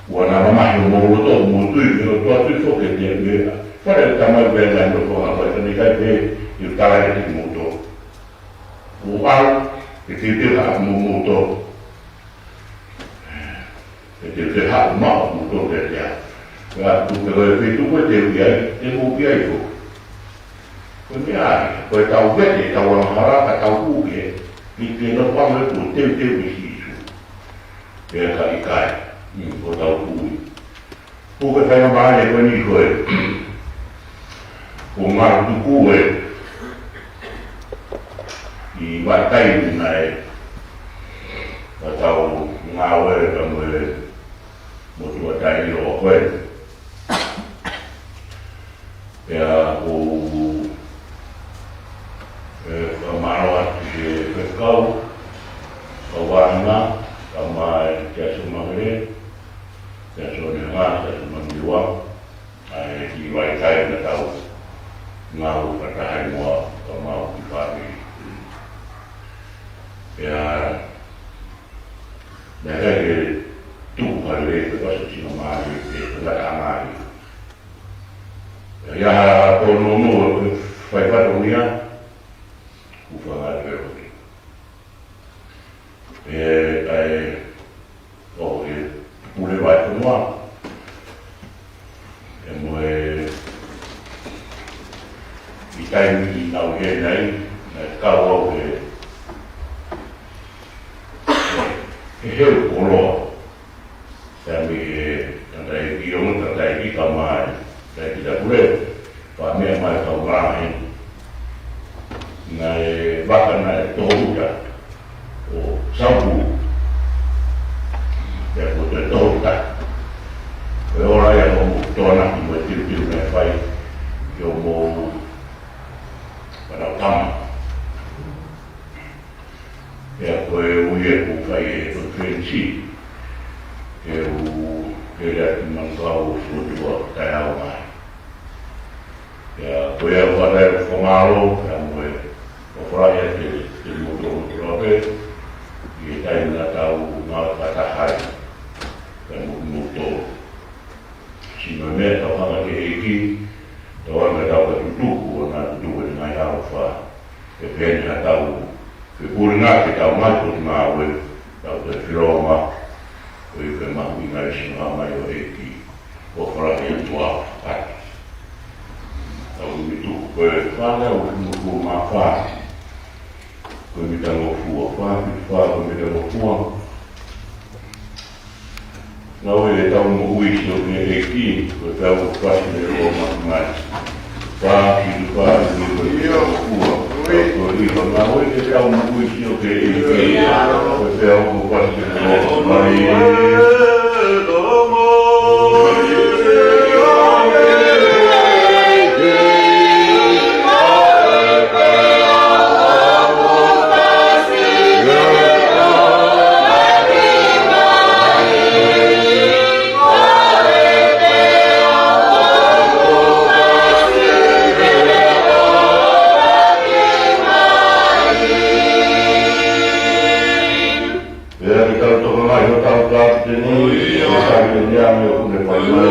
Ua na mamahi homou loto, mou tui ki he ʻOtua, tui foki kiate au. Fale ʻo e Tamai ʻoku ʻi ai e ngaahi nofoʻanga, ka ʻikai pē ʻe tala ʻe kimoutolu. ʻOku ou ʻalu ke teuteu haʻamou moutolu. Ke te, te haʻu maʻu mo tō te te a. Ka tuku ke koe feituʻu ko ē te u ʻi ai, te mou ʻi ai foki. Ko e meʻa ia, ko ʻetau vete ʻetau angahala ka tau hū ki he, ki he nofoʻanga ʻoku teuteu ʻe Sīsū. Pea ka ʻikai, mm, ko ʻetau tui. Ko e faingamālie ko eni ko e, ko e ngaahi tuku ē, ʻi he vakai ni naʻe, ka tau ngāue ka mo e motuʻa taʻeʻilo ko ē. Pea ʻoku, ē, fakamālō atu ki he faifekau, kau vāhenga, kae ʻumaʻā e kia Sumangele, kia Sonehanga, kia Sumangiliwa, ʻa e kiʻi vakai naʻa tau ngāue fakataha ai mo au, kae ʻumaʻā e kiʻi fāmili. Pea, naʻe ʻikai ke tuku ha lelei pe ko ha sino mālie pe ko ha ngataʻanga ia. ʻI ai ha tōnounou ʻe fai fatongia, ʻoku fakaʻamu ke ʻosi. ʻE, ʻa e, ʻo e, pule vai fonua. ʻE mo e, ʻi he taimi naʻa ku ʻi heni ai, naʻe kau au he, he heu koloa. Taimi ʻe, tangataʻeiki ʻo, tangataʻeiki kae ʻumaʻā e tangataʻeiki tapule, fai meʻa mai kau mai. Naʻe vaka naʻe toʻuta ʻo sauku. Pea ko e toʻuta. Ko e ola ia ko mo tona ki mo e tiutiu naʻe fai, ki o mo panau tama. Pea ko e ui ē ʻoku fai e konifelenisi, ʻe u, ke lea ki Manukau ʻo fokotuʻu ʻa e taʻeʻaonga. Pea ko ia ʻoku ou fakamālō, pea mo e, ʻoku ou fakafetaʻi atu ki he motuʻa motuʻa pē, ʻi he taimi naʻa tau ngāue fakataha ai, pea mo, mo tō. Sino meʻa tau hanga ki he ʻEiki, tau hanga tau ka tutuku, ʻo na tutuku e ngaahi ʻaloʻofa. ʻE pehē ni ha tau, ke pule ngā ke tau mai ko te ngāue, tau te filonga, ko i ke mahuʻinga e sino mai ʻo e ʻEiki, ʻo falahi atu ʻa atu. Tau mi tuku ko e fale au kumu kuo mafā, ko e mitangofua, fā fitu fā, ko e mitangofua. Ngāue ʻetau moʻui sio ki he ʻEiki, ko e tau fasi ne lo ma mai. Fā fitu fā, ko e mitangofua. Ko e ʻiho ngāue ʻetau moʻui sio ki he ʻEiki, ko e tau fasi ne lo ma mai. Pea ke tau toka mai hotau kapiteni, ʻo kapiteni ʻa e meʻa ʻoku ne fai mai.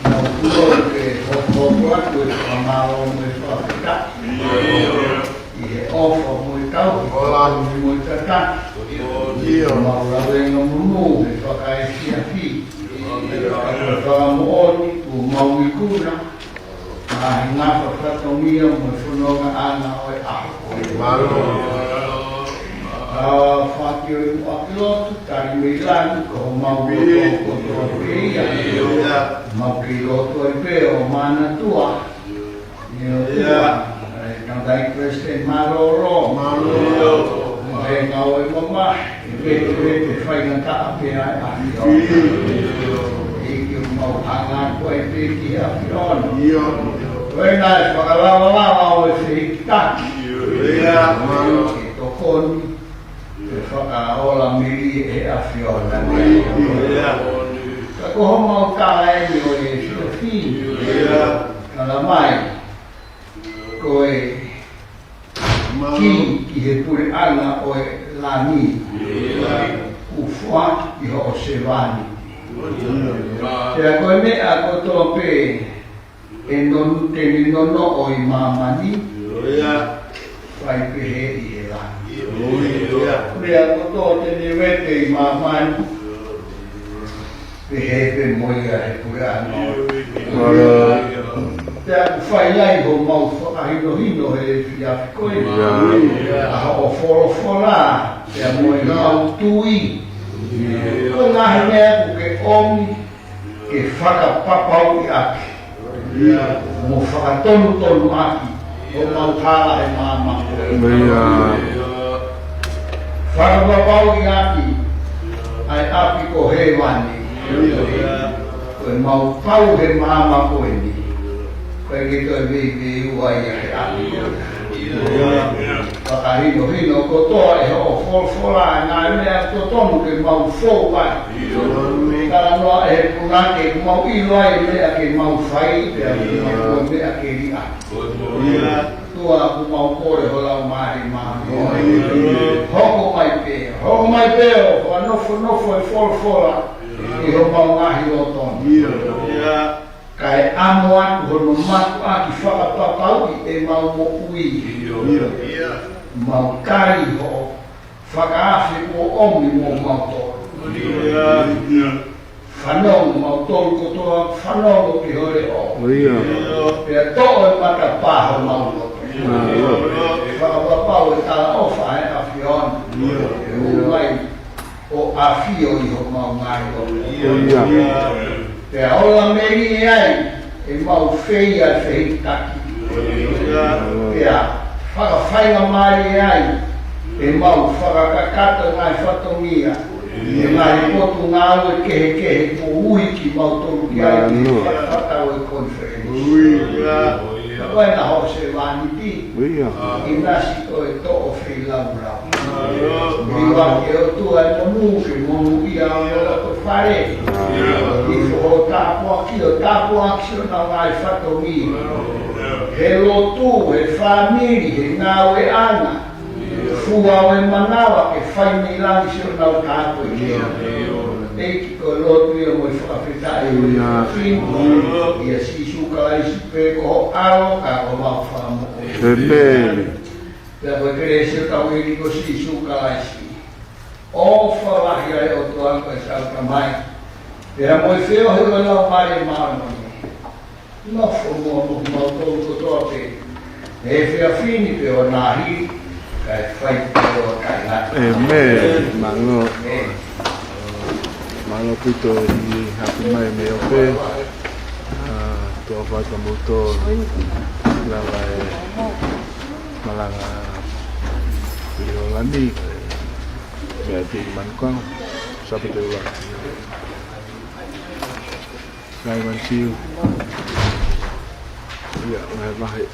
Naʻa ku ʻoatu e hokohoko atu e fakamālō mo e fakafetaʻi ʻi he ʻofa mo e tauhi, ʻofa mo e tataki. ʻIo. Mau lavenga mumu he fakaefiafi. Ka ko e fakamoʻoni kuo mau ikuna ʻa e ngaahi fatongia mo e fononga ʻana ʻo e ʻaho. Mālō. ʻA faki ʻo i muʻaki lotu, tali mei langi, ko homau lotu kotoa pē ia. Mau kei lotu ai pē ʻo manatua. ʻIo, ʻio. ʻIo, ʻio. ʻAi, tangataʻeiki Palesiteni mālōlō. Mālō. He ngāue mamahi, he vete, he vete faingataʻa pē ʻa e ʻAfiona. ʻEiki, ʻoku mau hanga atu ai pē ki he ʻAfiona. Ko ena ʻe fakalavalava ʻo e fehikitaki. Ke tokoni, ke fakaola melie ʻe he ʻAfiona. Ka ko homau tala eni ʻo e efiafi. Tala mai, ko e kī ki he puleʻanga ʻo e langi, ʻoku foaki ki hoʻo sevāniti. Pea ko e meʻa kotoa pē ʻe non-, te ne nonoʻo ʻi māmani, fai pehē ʻi he langi. Meʻa kotoa te ne vete ʻi māmani, pehē pē mo ia he puleʻanga. Pea ʻoku fai ai homau fakahinohino he efiafi ko eni. ʻA hoʻo folofola, pea mo ʻemau tui. Ko e ngaahi meʻa ʻoku ke ʻomi ke fakapapauʻi ʻaki mo fakatonutonu ʻaki homau hala he maama ko eni. Fakapapauʻi ʻaki ʻa e ʻapi ko hēvani. Ko ʻemau pau he maama ko eni, ʻoku ʻikai ke toe veiveiua ia he ʻapi ko eni. Fakahinohino kotoa ʻe hoʻo folofola ʻa e ngaahi meʻa totonu ke mau fou ai. Talanoa ʻe he punake, ʻoku mau ʻilo ai e meʻa ke mau fai, pea mo e meʻa ke liʻaki. ʻOtua, ʻoku mau kole ho Laumālie Māʻoniʻoni. Hoko mai pē, hoko mai pē ʻo fakanofonofo e folofola ʻi homau ngaahi loto ni. Kae ʻamo atu hono mātuʻaki fakapapauʻi ʻemau moʻui. Mau tali hoʻo fakaafe kuo ʻomi mo mautolu. Fanongo mautolu kotoa, fanongo ki ho leʻo. Pea toʻo e matapā homau loto. Fakapapau e talaʻofa ʻa e ʻAfiona ʻe hū mai ʻo ʻafio ʻi homau ngaahi loto. Pea ola melie ai ʻemau fai ʻa e fehikitaki. Pea fakafaingamālie ai ʻemau fakakakato ngaahi fatongia, ʻi he ngaahi potungāue kehekehe kuo ui kimautolu ki ai, ki he fakataha ʻo e konifelenisi. Ko ena hoʻo sevāniti, ʻinasi ko e toʻo feilaulau. Liʻaki ʻe ʻOtua e monū ke monūʻia ʻa e loto fale. ʻI hoʻo tāpuaki, ʻo tāpuaki siʻonau ngaahi fatongia. He lotu, he fāmili, he ngāueʻanga. Fua ʻo e manava ke fai mei langi siʻonau tāpuaki. ʻEiki, ko e lotu ia mo e fakafetaʻi ʻo e finu. ʻIa Sīsū Kalaisi pē ko ho ʻAlo ka ko homau Fakamoʻui. Pea ko e kelesi ʻa hotau ʻEiki ko Sīsū Kalaisi, ʻofa lahi ʻa e ʻOtua ko e Tama, pea mo e feohi ʻo e Laumālie Māʻoniʻoni, nofo muʻa mo kimautolu kotoa pē he efiafi ni pea ʻo nāhi, kae fai pē ʻo taʻengata. Mālō. Mālō ʻaupito ʻi he haku mai mei ʻope. ʻOtua ʻofa atu kiate kimoutolu. Lava e malanga ʻi ʻOlani, mei ʻAti Manukau, Sāpate ʻuluaki. Ngaahi mani siu. ʻIa, ngaahi vahe.